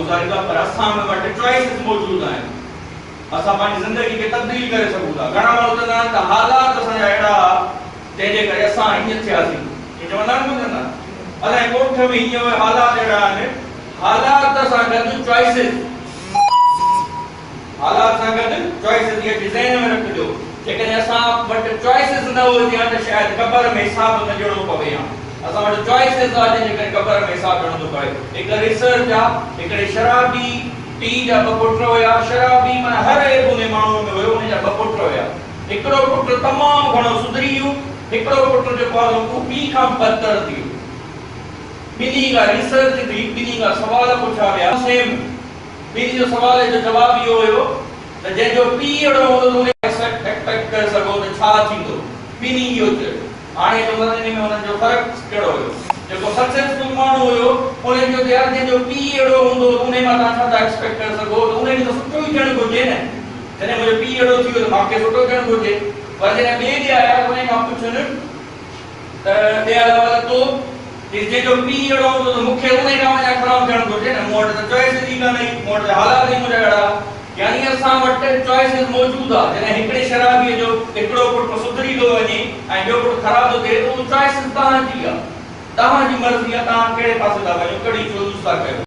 گذاريون ٿا پر اسان وٽ چوائسز موجود آهن. اسان پنهنجي زندگي کي تبديل ڪري سگهون ٿا. گهڻا ماڻهو چوندا آهن ته حالات اسان جا اهڙا ها جنهن جي ڪري اسان هيئن ٿياسين. ائين چوندا آهن ڪونه چوندا آهن؟ اسان جي ڳوٺ ۾ هيئن هيو حالات اهڙا آهن. حالات سان گڏ چوائسز. حالات سان گڏ چوائسز اها شي ذهن ۾ رکجو. جيڪڏهن اسان وٽ چوائسز نه هجي ها ته شايد قبر ۾ حساب نه ڏيڻو پوي ها. اسان وٽ چوائسز آ جنهن جي ڪري قبر ۾ حساب ڏيڻو ٿو پوي. هڪ ريسرچ آ هڪڙي شرابي پيء جا ٻه پٽ هيا. شرابي معنيٰ هر عيب انهي ماڻهوء ۾ هيو. انهي جا ٻه پٽ هيا. هڪڙو پٽ تمام گهڻو سڌري ويو. هڪڙو پٽ جيڪو آهي سو اهو پيء کان به بدتر ٿي ويو. ٻنهي کان ريسرچ ٿي، ٻنهي کان سوال پڇيا ويا. سيم ٻنهي جو سوال جو جواب اهو هيو ته جنهن جو پيء اهڙو هوندو ته انهي کان ايڪسپيڪٽ ڪري سگهو ته ڇا ٿيندو. ٻنهي اهو چيو. هاڻي چوندس انهي ۾ انهن جو فرق ڪهڙو هيو؟ جيڪو سڪسيسفل ماڻهو هيو انهن چيو ته يار جنهن جو پيء اهڙو هوندو ته انهي مان توهان ڇا ٿا ايڪسپيڪٽ ڪري سگهو ته انهي کي ته سٺو ئي ٿيڻ گهرجي نه جڏهن منهنجو پيء اهڙو ٿي ويو ته مان کي سٺو ٿيڻ گهرجي پر جڏهن ٻئي ڏي آيا ته انهي کان پڇن ته ڏي حوالو تو چيس جنهن جو پيء اهڙو هوندو ته مون کي انهي کان اڃا خراب ٿيڻ گهرجي نه مون وٽ ته چوائسز ئي ڪانه هئي مون وٽ ته حالات ئي منهنجا اهڙا يعني اسان وٽ چوائسز موجود آ، جڏهن هڪڙي شرابيء جو هڪڙو پٽ سڌري ٿو وڃي ۽ ٻيو پٽ خراب ٿو ٿئي ته اهو چوائسز توهان جي آ، توهان جي مرضي آ توهان ڪهڙي پاسي ٿا وڃو، ڪهڙي چوز ٿا ڪيو.